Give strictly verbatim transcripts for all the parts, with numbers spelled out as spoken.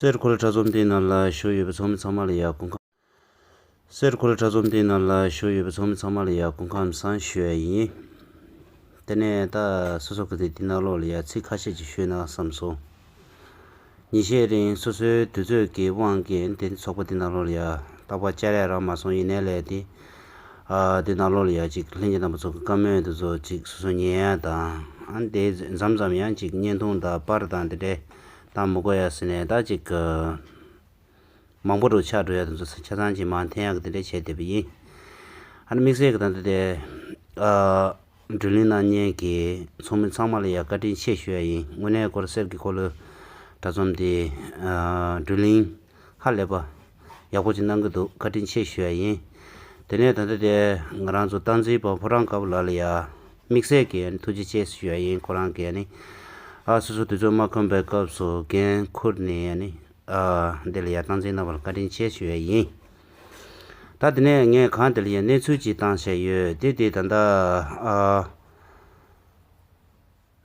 སེར་ཁོ་ལ་དྲ་ཚོམས་དེའི་ནང་ལ་བཞུགས་ཡོད་པའི་ཚོགས་མི་ཚང་མ་ལ་ཡ་སྐུ་ཁམས། སེར་ཁོ་ལ་དྲ་ཚོམས་དེའི་ནང་ལ་བཞུགས་ཡོད་པའི་ཚོགས་མི་ཚང་མ་ལ་ཡ་སྐུ་ཁམས་བཟང་ཞུ་ཡ་ཡིན། དེ་ནས་ད་སོ་སོ་གི་དེ་འདི་ནང་ལོགས་ལ་ཡ་ཚིག་ཁ་ཤས་ཅིག་ཞུས་ན་བསམ་སོང་། ཉིན་ཤས་རིང་སོ་སོའི་དུས་ཚོད་ཀྱི་དབང་གིས་དེ་ཚོགས་པ་འདི་ནང་ལོགས་ལ་ཡ་རྟག་པར་བཅར་ཡ་རག་མ་སོང་། ཡིན་ནའི་ལས་དེ་ཨ་འདི་ནང་ལོགས་ལ་ཡ་ཅིག་ལྷན་རྒྱས་རྣམ་པ་ཚོ་གི་བཀའ་མོལ་དེ་ཚོ་ཅིག་སོ་སོ་ཉན་ཡ་དང་། ཨ་དེ་མཚམས་མཚམས་ཡང་ཅིག་བརྙན་ཐུང་དང་པར་དང་དེ་འདྲས་བཏང་མི་དགོས་ཡ་ཟེར་ནས་ད་ཅིག་གི་མང་པོ་རུ་ཆགས་འགྲོ་ཡ་དེ་ཚོ་ཆ་ཚང་ཅིག་མར་འཐེན་ཡག་གི་དེ་འདྲས་བྱས་བསྡད་པ་ཡིན། ཨ་ནི་དམིགས་བསལ་གྱི་ད་ལྟ་དེ་ཨ་བགྲོ་གླེང་གནང་མཁན་གྱི་ཚོགས་མི་ཚང་མ་ལ་ཡ་བཀའ་དྲིན་ཆེ་ཞུ་ཡ་ཡིན། དངོས་གནས་སྐོར་གསར་གྱི་སྐོར་ལ་དྲ་ཚོམས་དེ་ཨ་བགྲོ་གླེང་ཧ་ལས་པ་ཡག་པོ་ཅིག་གནང་གི་འདུག་བཀའ་དྲིན་ཆེ་ཞུ་ཡ་ཡིན། དེ་ནས་ད་ལྟ་དེ་ང་རང་ཚོ་སྟངས་འཛིན་པ་ཕོ་བྲང་དཀར་པོ་ལགས་ལ་ཡ་དམིགས་བསལ་གྱི་ཐུགས་རྗེ་ཆེ་ཞུ་ཡ་ཡིན། ཁོ་རང་གིས་ནི་ཨ་སོ་སོ་དུས་ཚོད་མ་ཁོམ་པའི་སྐབས་སུ་འགན་ཁུར་ནས་ནི་ཨ་འདི་ལ་ཡ་སྟངས་འཛིན་གནང་བར་བཀའ་དྲིན་ཆེ་ཞུ་ཡ་ཡིན། ད་དེ་ནས་ངས་གང་དེ་ལ་ཡ་གནས་ཚུལ་ཅིག་བཏང་བཞག་ཡོད། དེ་དེ་ད་ལྟ་ཨ་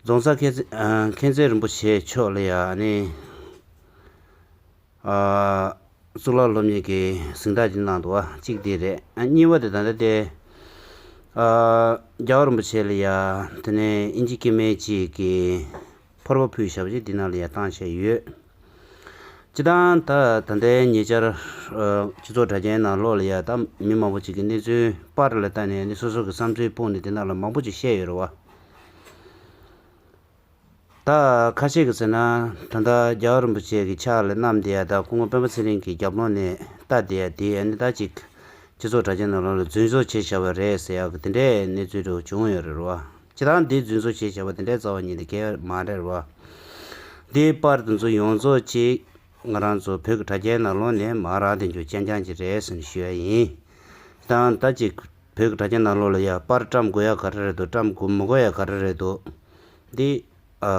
རྫོང་སར་མཁྱེན་བརྩེ་ཨ་མཁྱེན་བརྩེ་རིན་པོ་ཆེ་མཆོག་ལ་ཡ་ནི་ཨ་གཙུག་ལག་སློབ་གཉེར་གྱི་གཟེངས་རྟགས་ཅིག་གནང་འདུག་བ། གཅིག་དེ་རེད། ཨ་གཉིས་པ་དེ་ད་ལྟ་དེ་ཨ་རྒྱལ་བ་རིན་པོ་ཆེ་ལ་ཡ་དེ་ནས་ཨིན་ཇི་སྐྱེ་དམན་གཅིག་གིས་ཕོར་པ་ཕུལ་བཞག་པ་ཅིག་འདི་ནང་ལ་ཡ་བཏང་བཞག་ཡོད། སྤྱིར་བཏང་ད་ད་ལྟའི་ཉེ་ཆར་ཨ་སྤྱི་ཚོགས་དྲ་རྒྱའི་ནང་ལོགས་ལ་ཡ་ད་མི་མང་པོ་ཅིག་གིས་གནས་ཚུལ་པར་ལ་བལྟས་ནས་ནི་སོ་སོ་གི་བསམ་ཚུལ་སྤུངས་ནས་དེ་ནང་ལ་མང་པོ་ཅིག་བཤད་ཡོད་རེད་བ། ད་ཁ་ཤས་ཀྱིས་ཟེར་ན་ད་ལྟ་རྒྱལ་བ་རིན་པོ་ཆེ་གི་ཕྱག་ལ་བསྣམས་བསྡད་ཡ་ད་སྐུ་ངོ་སྤེན་པ་ཚེ་རིང་གི་རྒྱབ་ལོགས་ནས་ལྟ་བསྡད་ཡ་དེ་ཨ་ནི་ད་ཅིག་སྤྱི་ཚོགས་དྲ་རྒྱ་ནང་ལོགས་ལ་རྫུན་བཟོ་བྱས་བཞག་པ་རེད་ཟེར་ཡ་གི་དེ་འདྲའི་གནས་ཚུལ་རེ་བྱུང་ཡོད་རེད་བ། སྤྱིར་བཏང་འདི་རྫུན་བཟོ་བྱས་བཞག་པ་དེ་འདྲའི་རྩ་བ་ཉིད་ནས་གང་ཡང་མ་རེད་བ། འདིའི་པར་དེ་ཚོ་ཡོངས་རྫོགས་ཅིག་ང་རང་ཚོ་བོད་ཀྱི་དྲ་རྒྱའི་ནང་ལོགས་ནས་མར་རག་བསྡད་རྒྱུ་རྐྱང་རྐྱང་ཅིག་རེད་ཟེར་ནས་ཞུ་ཡ་ཡིན། ད་ད་ཅིག་བོད་ཀྱི་དྲ་རྒྱ་ནང་ལོགས་ལ་ཡ་པར་བཀྲམ་དགོས་ཡ་ག་རེ་རེད་འདུག་བཀྲམ་དགོས་མི་དགོས་ཡ་ག་རེ་རེད་འདུག་འདི་ཨ་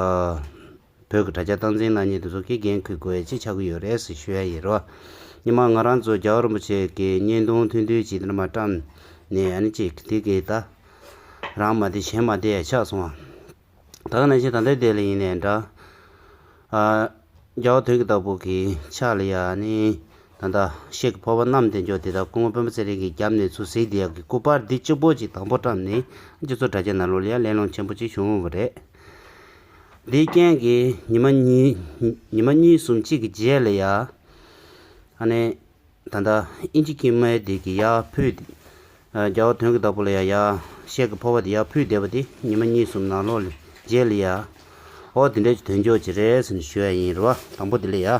བོད་ཀྱི་དྲ་རྒྱ་སྟངས་འཛིན་གནང་མཁན་དེ་ཚོ་གིས་འགན་འཁུར་དགོས་ཡ་ཅིག་ཆགས་ཀྱི་ཡོད་རེད་ཟེར་ཞུ་ཡ་ཡིན་རོ། ཉི་མ་ང་རང་ཚོ་རྒྱལ་བ་རིན་པོ་ཆེ་གི་བརྙན་ཐུང་ཐུང་ཐུང་ཅིག་འདི་མ་བཀྲམ་ནས་ཨ་ནི་ཅིག་དེ་གི་ད་རང་མ་བདེ་གཞན་མ་བདེ་ཡ་ཆགས་སོང་བ། ད་ག་ནང་བཞིན་ད་ལྟའི་དེ་ལ་ཡིན་ནའི་འདྲ། ཨ། རྒྱལ་བ་དོན་གྱི་བདག་པོ་གི་ཕྱག་ལ་ཡ་ནི་ད་ལྟ་ཤེལ་གྱི་ཕོར་པ་བསྣམས་ཏེ་འཇོག་དེ་དག་སྐུ་ངོ་སྤེན་པ་ཚེ་རིང་གི་རྒྱབ་ནས་ཚུར་གཟིགས་བསྡད་ཡག་གི་སྐུ་པར་འདི་གཅིག་པོ་ཅིག་དང་པོ་བཀྲམ་ནས་སྤྱི་ཚོགས་དྲ་རྒྱ་ནང་ལོགས་ལ་ཡ་གླེང་སློང་ཆེན་པོ་ཅིག་བྱུང་བ་རེད། འདིའི་རྐྱེན་གྱིས་ཉི་མ་གཉིས་ཉི་མ་གཉིས་གསུམ་གཅིག་གི་རྗེས་ལ་ཡ་ཨ་ནི། ད་ལྟ་ཨིན་ཇི་སྐྱེ་དམན་དེ་གི་ཡར་ཕུད། རྒྱལ་བ་དོན་གྱི་བདག་པོ་ལ་ཡ་ཡ་ཤེལ་གྱི་ཕོར་པ་དེ་ཡར་ཕུད་བསྡད་པ་དེ་ཉི་མ་གཉིས་གསུམ་ནང་ལོགས་ལ་རྗེས་ལ་ཡ། འོ་དེ་འདྲའི་དོན་འཁྱོལ་ཅིག་རེད་ཟེར་ནས་ཞུ་ཡ་ཡིན་རེད་བ། དང་པོ་དེ་ལ་ཡ། ཨ་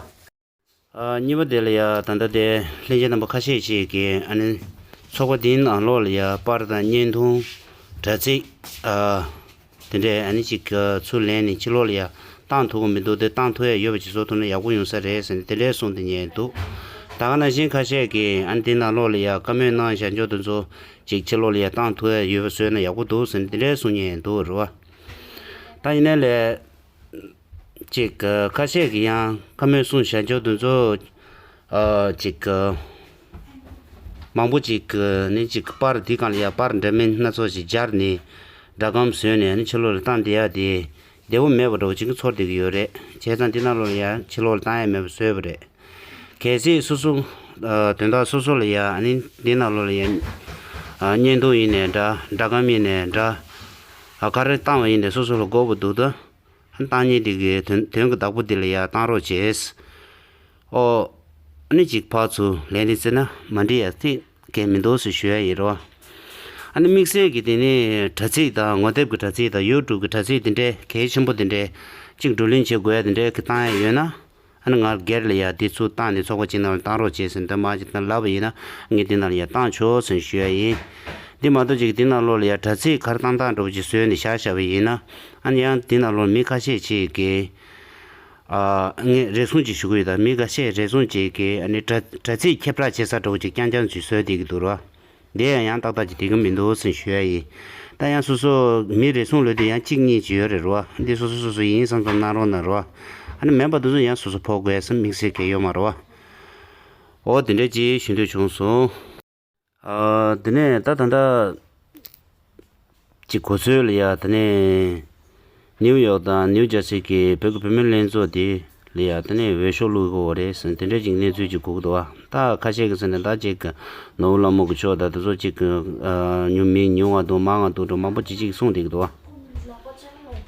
གཉིས་པ་དེ་ལ་ཡ་ད་ལྟ་དེ་ལྷན་རྒྱས་རྣམ་པ་ཁ་ཤས་ཤིག་གིས་ཨ་ནི་ཚོགས་པ་དེའི་ནང་ལོགས་ལ་ཡ་པར་དང་བརྙན་ཐུང་། དྲ་ཚིགས། ཨ། དེ་འདྲས་ཨ་ནི་ཅིག་ཚུར་ལེན་ནས་ཕྱི་ལོགས་ལ་ཡ་བཏང་ཐུབ་ཀྱི་མི་འདུག་དེ་བཏང་ཐུབ་ཡ་ཡོད་པ་ཅིག་བཟོ་ཐུབ་ན་ཡག་པོ་ཡོང་ས་རེད་ཟེར་ནས་དེ་འདྲས་གསུངས་ཏེ་ཉན་འདུག་ད་ག་ནང་བཞིན་ཁ་ཤས་ཀྱིས་ཨ་ནི་དེ་ནང་ལོགས་ལ་ཡ་བཀའ་མོལ་གནང་བཞག་འཇོག་དེ་ཚོ་ཅིག་ཕྱི་ལོགས་ལ་ཡ་བཏང་ཐུབ་ཡ་ཡོད་པ་བཟོས་ན་ཡག་པོ་འདུག་ཟེར་ནས་དེ་འདྲས་གསུངས་ཉན་འདུག་རེད་བ། ད་ཡིན་ནའི་ལས། ཅིག་ཁ་ཤས་ཀྱིས་ཡང་བཀའ་མོལ་གསུངས་བཞག་འཇོག་དེ་ཚོ། ཨ་ཅིག་མང་པོ་ཅིག་ནི་ཅིག་པར་འདི་སྒང་ལ་ཡ་པར་འདྲ་མིན་སྣ་ཚོགས་ཤིག་སྦྱར་ནས་སྒྲ་སྒམ་བཟོས་ནས་ནི་ཕྱི་ལོགས་ལ་བཏང་བསྡད་ཡ་དེ་བདེ་པོ་མེད་པ་འདྲ་བོ་ཅིག་ཚོར་བསྡད་ཀྱི་ཡོད་རེད། བྱས་ཙང་འདི་ནང་ལོགས་ལ་ཡ་ཕྱི་ལོགས་ལ་བཏང་ཡ་མེད་པ་བཟོས་པ་རེད། གལ་སྲིད་སོ་སོ་ཨ་དོན་དག་སོ་སོ་ལ་ཡ་ཨ་ནི་འདི་ནང་ལོགས་ལ་ཡ་ཨ་བརྙན་ཐུང་ཡིན་ནའི་འདྲ། སྒྲ་སྒམ་ཡིན་ནའི་འདྲ། ཨ་ག་རེ་བཏང་བ་ཡིན་ནའི་སོ་སོ་ལ་དགོས་པ་འདུག་ད། བཏང་མཁན་དེ་གི་དོན་དོན་གྱི་བདག་པོ་དེ་ལ་ཡ་བཏང་རོགས་བྱས། ཨོ། ཨ་ནི་ཅིག་ཕར་ཚུར་ལན་རེ་བཙལ་ན་མ་འགྲིག་ཡ་ཚིག་གང་མི་འདུག་ཟེར་ཞུ་ཡ་ཡིན་རོ། ཨ་ནི་དམིགས་བསལ་གྱི་དེ་ནི་དྲ་ཚིགས་དང་ངོ་དེབ་ཀྱི་དྲ་ཚིགས་དང་ཡུ་ཊུབ་ཀྱི་དྲ་ཚིགས་དེ་འདྲའི་གལ་ཆེན་པོ་དེ་འདྲའི་ཅིག་བགྲོ་གླེང་བྱེད་དགོས་ཡ་དེ་འདྲའི་གི་བཏང་ཡ་ཡོད་ན། ཨ་ནི་ང་སྒེར་ལ་ཡ་དེ་ཚུར་བཏང་ནས་ཚོགས་པ་ཅིག་ནང་ལ་བཏང་རོགས་བྱས་ཟེར་ནས་འདི་མ་ཅིག་དང་ལབ་པ་ཡིན་ན་ངས་འདི་ནང་ལ་ཡ་བཏང་ཆོག་ཟེར་ནས་ཞུ་ཡ་ཡིན། འདི་མ་གཏོགས་ཅིག་འདི་ནང་ལོགས་ལ་ཡ་དྲ་ཚིགས་ག་རེ་བཏང་སྟངས་འདྲ་བོ་ཅིག་བཟོས་ནས་བཞག་བཞག་པ་ཡིན་ན། ཨ་ནི་ཡང་འདི་ནང་ལོགས་མི་ཁ་ཤས་ཅིག་གིས། ཨ། ངས་རེ་ཟུང་ཅིག་ཞུ་གི་ཡོད་ད། མི་ཁ་ཤས་རེ་ཟུང་ཅིག་གིས་ཨ་ནི་དྲ་དྲ་ཚིགས་ཁྱབ་བསྒྲགས་བྱེད་ས་འདྲ་བོ་ཅིག་རྐྱང་རྐྱང་ཅིག་བཟོས་བསྡད་ཀྱི་འདུག་ར། འདི་ཡང་ཡང་ཏག་ཏག་ཅིག་བསྡད་ཀྱི་མི་འདུག་ཟེར་ཞུ་ཡ་ཡིན། ད་ཡང་སོ་སོ་མི་རེ་ཟུང་ལོས་དེ་ཡང་གཅིག་གཉིས་ཅིག་ཡོད་རེད་ར། འདི་སོ་སོ་སོ་སོ་ཡིན་བསམ་བསམ་གནང་རོགས་གནང་ར། ཨ་ནི་མེད་པ་དེ་ཚོ་ཡང་སོ་སོ་ཕོག་དགོས་བསམ་དམིགས་བསལ་གང་ཡང་ཡོད་མ་རེད་བ། འོ་དེ་འདྲ་ཅིག་ཞུ་འདོད་བྱུང་སོང་། ཨ། དེ་ནས་ད་ད་ལྟ་ཅིག་གོ་ཚོད་ལ་ཡ་དེ་ནས་ནིའུ་ཡོག་དང་ནིའུ་ཇར་སི་གི་བོད་ཀྱི་བུད་མེད་ལྷན་ཚོགས་དེ་ ལ་ཡ་དེ་ནས་འོས་ཤོག་བླུག་དགོས་རེད་ཟེར་དེ་འདྲ་ཅིག་གནས་ཚུལ་ཅིག་གོ་གི་འདུག་བ། ད་ཁ་ཤས་ཀྱིས་ཟེར་ནས་ད་ཅིག་ནོར་བུ་ལྷ་མོ་གི་ཕྱོགས་དང་དེ་ཚོ་ཅིག་ཉུང་མི་ཉུང་བ་འདུག་མང་བ་འདུག་འགྲོ་མང་པོ་ཅིག་ཅིག་གསུངས་བསྡད་ཀྱི་འདུག་བ།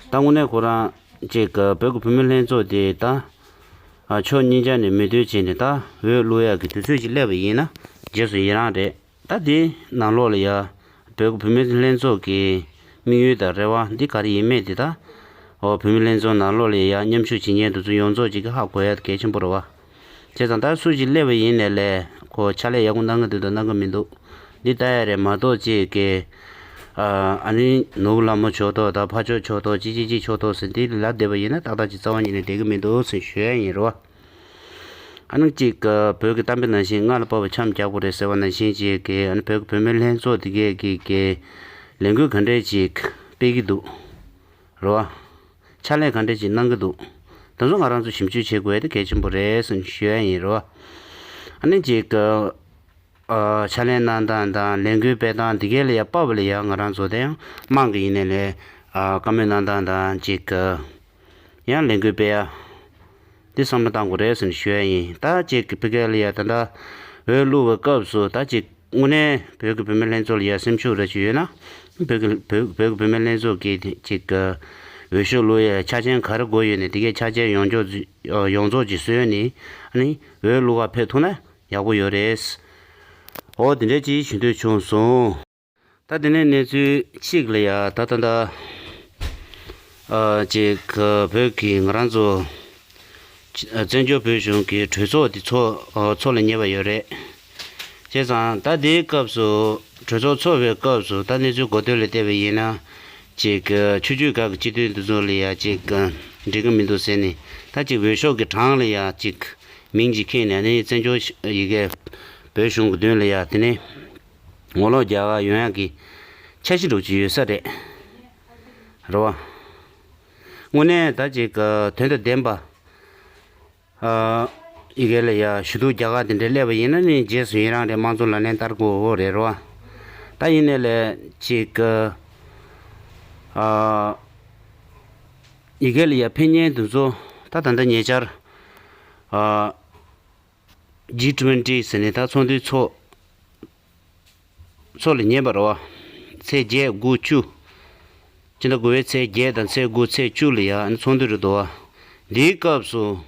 ད་དངོས་གནས་ཁོ་རང་ཅིག་བོད་ཀྱི་བུད་མེད་ལྷན་ཚོགས་དེ་ད་ཕྱོགས་གཉིས་ཆ་ནས་མོས་མཐུན་བྱས་ནས་ད་འོས་བླུག་ཡག་གི་དུས་ཚོད་ཅིག་སླེབས་པ་ཡིན་ན་རྗེས་སུ་ཡི་རང་རེད། ད་དེ་ནང་ལོགས་ལ་ཡ་བོད་ཀྱི་བུད་མེད་ལྷན་ཚོགས་ཀྱི་དམིགས་ཡུལ་དང་རེ་བ་འདི་ག་རེ་ཡིན་མེད་དེ་ད་འོ་བུད་མེད་ལྷན་ཚོགས་ནང་ལོགས་ལ་ཡ་མཉམ་ཞུགས་བྱེད་མཁན་དེ་ཚོ་ཡོངས་རྫོགས་ཅིག་གི་ཧ་གོ་ཡ་གལ་ཆེན་པོ་རེད་བ། བྱས་ཙང་ད་སུ་ཞིག་སླེབས་པ་ཡིན་ནའི་ལས་ཁོ་ཕྱག་ལས་ཡག་པོ་གནང་གི་འདུག་དང་གནང་གི་མི་འདུག་འདི་ལྟ་ཡ་རེད་མ་གཏོགས་ཅིག་གི་ཨ་ནི་ནོར་བུ་ལྷ་མོ་ཕྱོགས་གཏོགས་དང་ཕར་ཕྱོགས་ཕྱོགས་གཏོགས་ཅི་ཅི་ཅི་ཕྱོགས་གཏོགས་ཟེར་འདི་ལབ་བསྡད་པ་ཡིན་ན་ཏག་ཏག་ཅིག་རྩ་བ་ཉིད་ནས་བསྡད་གི་མི་འདུག་ཟེར་ཞུ་ཡ་ཡིན་རེད་བ། ཨ་ནི་གཅིག་བོད་ཀྱི་གཏམ་དཔེ་ནང་བཞིན་རྔ་ལ་བབས་པ་འཆམ་རྒྱག་དགོས་རེད་ཟེར་བ་ནང་བཞིན་གཅིག་གི་ཨ་ནི་བོད་ཀྱི་བུད་མེད་ལྷན་ཚོགས་དེ་གས་ཀྱི་གི་ལས་འགུལ་ག་འདྲས་ཅིག་སྤེལ་གྱི་འདུག་རེད་བ། ཕྱག་ལས་ག་འདྲས་ཅིག་གནང་གི་འདུག་དེ་ཚོ་ང་རང་ཚོ་ཞིབ་འཇུག་བྱེད་དགོས་ཡ་དེ་གལ་ཆེན་པོ་རེད་ཟེར་ཞུ་ཡ་ཡིན་རེད་བ། ཨ་ནི་གཅིག་གི་ཕྱག་ལས་གནང་སྟངས་དང་ལས་འགུལ་སྤེལ་སྟངས་དེ་གས་ལ་ཡ་དཔག་པ་ལ་ཡ་ང་རང་ཚོ་དེ་ཡང་དམངས་ཀྱི་ཡིན་ནའི་ལས་བཀའ་མོལ་གནང་སྟངས་དང་གཅིག་གི་ཡང་ལས་འགུལ་སྤེལ་ཡ། འདི་བསམ་བློ་བཏང་དགོས་རེད་ཟེར་ནས་ཞུ་ཡ་ཡིན། ད་ཅིག་གི་ཕ་གི་ལ་ཡ་ད་ལྟ་འོས་བླུག་པའི་སྐབས་སུ་ད་ཅིག་དངོས་གནས་བོད་ཀྱི་བུད་མེད་ལྷན་ཚོགས་ལ་ཡ་སེམས་ཤུགས་རེ་ཞིག་ཡོད་ན། བོད་ཀྱི་བོད་བོད་ཀྱི་བུད་མེད་ལྷན་ཚོགས་ཀྱི་ཅིག་གི་འོས་ཤོག་བླུག་ཡ་ཆ་རྐྱེན་ག་རེ་དགོས་ཡོད་ནས་དེ་གའི་ཆ་རྐྱེན་ཡོངས་རྫོགས་ཡོངས་རྫོགས་ཀྱིས་བཟོས་ནས་ཨ་ནི་འོས་བླུག་ག་ཕེབས་ཐུབ་ན་ཡག་པོ་ཡོད་རེད། འོ་དེ་འདྲས་ཅིག་ཞུ་འདོད་བྱུང་སོང་། ད་དེ་ནས་གནས་ཚུལ་གཅིག་ལ་ཡ་ད་ད་ད་ཨ་ཅིག་བོད་ཀྱི་ང་རང་ཚོ་བཙན་བྱོལ་བོད་གཞུང་གི་གྲོས་ཚོགས་དེ་ཚོ་ཚོགས་ལ་ཉེ་བ་ཡོད་རེད། བྱས་ཙང་ད་དེའི་སྐབས་སུ་གྲོས་ཚོགས་ཚོགས་པའི་སྐབས་སུ་ད་གནས་ཚུལ་གོ་ཐོས་ལ་བལྟས་པ་ཡིན་ན་ཅིག་ཆོས་བརྒྱུད་ཁག་གི་སྤྱི་འཐུས་འདི་ཚོ་ལ་ཡ་ཅིག་འགྲིག་གི་མི་འདུག་ཟེར་ནས་ད་ཅིག་འོས་ཤོག་གི་གྲངས་ལ་ཡ་ཅིག་མིང་ཅིག་འཁྱེར་ནས་ནི་བཙན་བྱོལ་ཡི་གེ་བོད་གཞུང་གི་མདུན་ལ་ཡ་དེ་ནས། ངོ་ལོག་རྒྱག་ག་ཡོང་ཡག་གི་འཆར་གཞི་འདྲ་ཅིག་ཡོད་ས་རེད། རེད་བ། དངོས་གནས་ད་ཅིག་དོན་དང་ལྡན་པ། ཨ། ཡི་གེ་ལ་ཡ་ཞུ་གཏུག་རྒྱག་ག་དེ་འདྲ་སླེབས་པ་ཡིན་ན་ནི་རྗེས་སུ་ཡི་རང་རེད། དམངས་གཙོ་ལག་ལེན་བསྟར་དགོས་རེད་རེད་བ། ད་ཡིན་ནའི་ལས་ཅིག་ཨ། ཡི་གེ་ལ་ཡ་ཕེབས་མཁན་དེ་ཚོ་ད་ད་ལྟ་ཉེ་ཆར། ཨ། ཇི་ཊུ་ཝེན་ཊི་ཟེར་ནས་ད་ཚོགས་འདུའི་ཚོགས། ཚོགས་ལ་ཉེ་བ་རེད་བ། ཚེས་བརྒྱད་དགུ་བཅུ། སྤྱི་ཟླ་དགུ་པའི་ཚེས་བརྒྱད་དང་ཚེས་དགུ་ཚེས་བཅུ་ལ་ཡ་ཨ་ནི་ཚོགས་འདུ་རེད་འདུག་བ། འདིའི་སྐབས་སུ་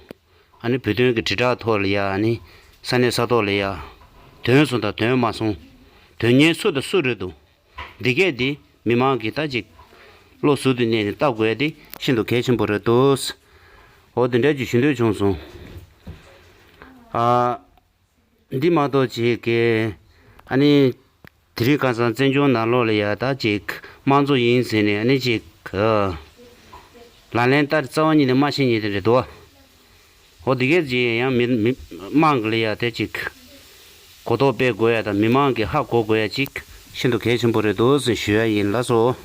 ཨ་ནི་བོད་དོན་གྱི་དྲིལ་བསྒྲགས་ཐོག་ལ་ཡ་ཨ་ནི་ས་གནས་ས་ཐོག་ལ་ཡ་དོན་སོང་དང་དོན་མ་སོང་། དོན་གཉེར་སུ་དང་སུ་རེད་འདུག་འདི་གས་འདི་མི་མང་གིས་ད་ཅིག་བློ་གཟུ་དུ་གནས་ནས་བལྟ་དགོས་ཡ་འདི་ཤིན་ཏུ་གལ་ཆེན་པོ་རེད་འདུག་འོ་དེ་འདྲ་ཅིག་ཞུ་འདོད་བྱུང་སོང་། ཨ། འདི་མ་གཏོགས་ཅིག་གི་ཨ་ནི་དེ་རིང་ཁ་སང་བཙན་བྱོལ་ནང་ལོགས་ལ་ཡ་ད་ཅིག་དམངས་གཙོ་ཡིན་ཟེར་ནས་ཨ་ནི་ཅིག་ལག་ལེན་བསྟར་རྩ་བ་ཉིད་ནས་མ་ཤེས་མཁན་དེ་འདྲ་འདུག་འོ་དེ་གས་ཅིག་ཡང་མི་མི་དམངས་ཀྱི་ལ་ཡ་དེ་ཅིག་གོ་རྟོགས་སྤེལ་དགོས་ཡ་དང་མི་མང་གིས་ཧ་གོ་དགོས་ཡ་ཅིག་ཤིན་ཏུ་གལ་ཆེན་པོ་རེད་འདུག་ཟེར་ཞུ་ཡ་ཡིན། ལགས་སོ།